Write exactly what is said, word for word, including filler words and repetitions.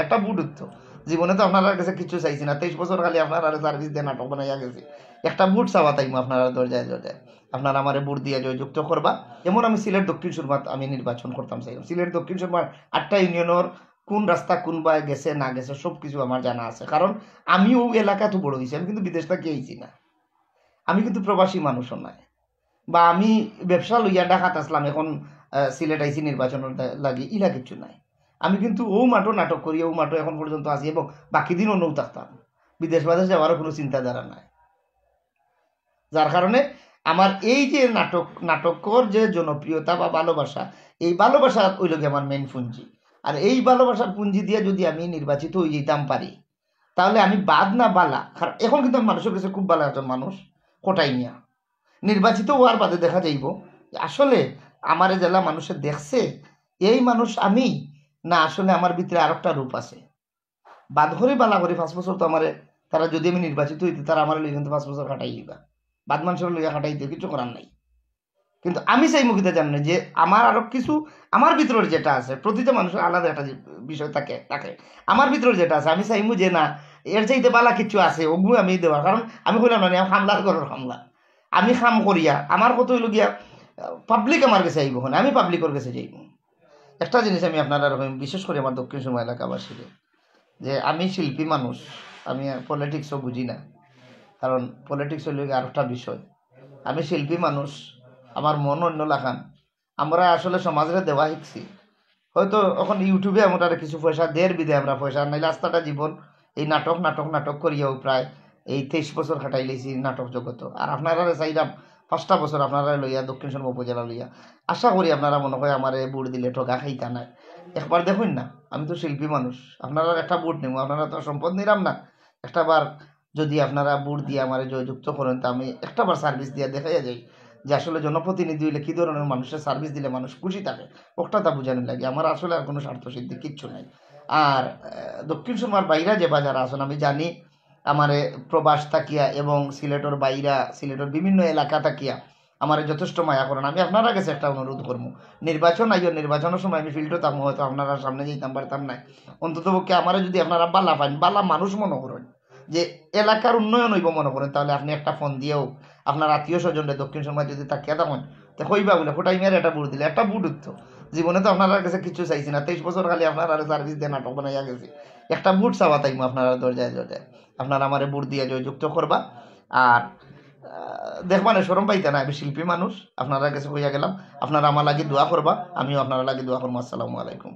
একটা ভোট উঠতো। জীবনে তো আপনারার কাছে কিছু চাইছি না, তেইশ বছর খালি আপনারারে সার্ভিস দিয়ে নাটক বানাইয়া গেছি। একটা ভোট চাওয়াত আইমু আপনারার দরজায় দরজায়, আপনারা আমারে ভোট দিয়া জয়যুক্ত করবা। যেমন আমি সিলেট দক্ষিণ সুরমাত আমি নির্বাচন করতাম চাইলাম, সিলেট দক্ষিণ সুরমার আটটা ইউনিয়নের কোন রাস্তা কোন বায় গেছে না গেছে সব কিছু আমার জানা আছে, কারণ আমি ও এলাকাত বড় হইছি, আমি কিন্তু বিদেশ থাকি আইছি না, আমি কিন্তু প্রবাসী মানুষও নাই, বা আমি ব্যবসা লইয়া ঢাকাত আসলাম, এখন আহ, সিলেট আইছি নির্বাচনের দা- লাগি, ইলা কিচ্ছু নাই। আমি কিন্তু ও মাঠো নাটক করি, ও মাঠো এখন পর্যন্ত আছি এবং বাকি দিনও নৌ থাকতাম। বিদেশ বাদেশ যাওয়ারও কোনো চিন্তাধারা নাই। যার কারণে আমার এই যে নাটক, নাটকর যে জনপ্রিয়তা বা ভালোবাসা, এই ভালোবাসা হইল গিয়ে আমার মেইন পুঞ্জি। আর এই ভালোবাসার পুঞ্জি দিয়ে যদি আমি নির্বাচিত হয়ে যেতাম পারি, তাহলে আমি বাদ না বালা, কারণ এখন কিন্তু আমি মানুষের কাছে খুব ভালো একজন মানুষ, কটাই মিয়া। নির্বাচিত হওয়ার বাদে দেখা যাইব যে আসলে আমারে জেলা মানুষে দেখছে, এই মানুষ আমি, না আসলে আমার ভিতরে আরেকটা রূপ আছে। বাদ করি বালা করি পাঁচ বছর তো আমারে, তারা যদি আমি নির্বাচিত হইতে, তারা আমার লইয়া কিন্তু পাঁচ বছর কাটাই দিবা, বাদ মানুষের লইয়া কাটাই দিতে কিছু করার নাই। কিন্তু আমি চাইমু কিতা জানেন, যে আমার আরো কিছু, আমার ভিতরের যেটা আছে, প্রতিটা মানুষের আলাদা একটা যে বিষয় থাকে থাকে। আমার ভিতরের যেটা আছে, আমি চাইমু যে না, এর চাইতে বালা কিছু আছে, ওগু আমি দেওয়ার। কারণ আমি কইলাম না, আমি হামলার ঘরের হামলা, আমি কাম করিয়া আমার কত হইল গিয়া, পাবলিক আমার কাছে আইব, ওখানে আমি পাবলিকর কাছে যাইব। একটা জিনিস আমি আপনারা, বিশেষ করে আমার দক্ষিণ সুরমা এলাকাবাসীরে, যে আমি শিল্পী মানুষ, আমি পলিটিক্সও বুঝি না, কারণ পলিটিক্স হইল গিয়া আরেকটা বিষয়। আমি শিল্পী মানুষ, আমার মন অন্য লাখান। আমরা আসলে সমাজরে দেওয়া শিখছি। হয়তো এখন ইউটিউবে আমরা কিছু পয়সা দের বিদে আমরা পয়সা, নাইলে আস্তাটা জীবন এই নাটক, নাটক, নাটক করিয়াও প্রায় এই তেইশ বছর কাটাই লাইছি নাটক জগত। আর আপনারারে চাইলাম পাঁচটা বছর আপনারা লইয়া, দক্ষিণ সুরমা উপজেলা লইয়া, আশা করি আপনারা মনে হয় আমারে ভোট দিলে ঠগা খাইতা নাই। একবার দেখুন না, আমি তো শিল্পী মানুষ, আপনারা একটা ভোট নিব, আপনারা তো সম্পদ নিলাম না, একটা বার যদি আপনারা ভোট দিয়ে আমারে জয়যুক্ত করেন, তো আমি একটা বার সার্ভিস দিয়ে দেখাইয়া যাই যে আসলে জনপ্রতিনিধি হইলে কি ধরনের মানুষের সার্ভিস দিলে মানুষ খুশি থাকে, ওটা তা বুঝানোর লাগে। আমার আসলে আর কোনো স্বার্থ সিদ্ধি কিচ্ছু নাই। আর আহ, দক্ষিণ সুরমার বাইরে যে বাজার আছেন, আমি জানি আমারে প্রবাস থাকিয়া এবং সিলেটর বাইরা, সিলেটর বিভিন্ন এলাকা থাকিয়া আমারে যথেষ্ট মায়া করেন। আমি আপনারা কাছে একটা অনুরোধ করবো, নির্বাচন আইও, নির্বাচনের সময় আমি ফিল্ডও থাকবো, হয়তো আপনারা সামনে যাইতাম পারতাম না, অন্তত পক্ষে আমারে যদি আপনারা বালা পান, বালা মানুষ মনে করেন, যে এলাকার উন্নয়ন হইব মনে করেন, তাহলে আপনি একটা ফোন দিয়েও আপনার আত্মীয় স্বজনরে দক্ষিণ সুরমায় যদি তাকিয়া থাকেন, তো কইবা বলে, "ফুটাই মিয়ার একটা ভোট দিলে, একটা ভোট উঠতো।" জীবনে তো আপনার কাছে কিছু চাইছি না, তেইশ বছর খালি আপনার আরে সার্ভিস দিয়ে নাটক বানাইয়া গেছি। একটা ভোট চাওয়াত আইমু আপনার দরজায় দরজায়, আপনারা আমারে ভোট দিয়া জয়যুক্ত করবা। আর আহ, দেখবা না, শরম পাইতা না, আমি শিল্পী মানুষ, আপনার কাছে কইয়া গেলাম, আপনারা আমার লাগি দোয়া করবা, আমিও আপনার লাগি দোয়া করবো। আসসালামু আলাইকুম।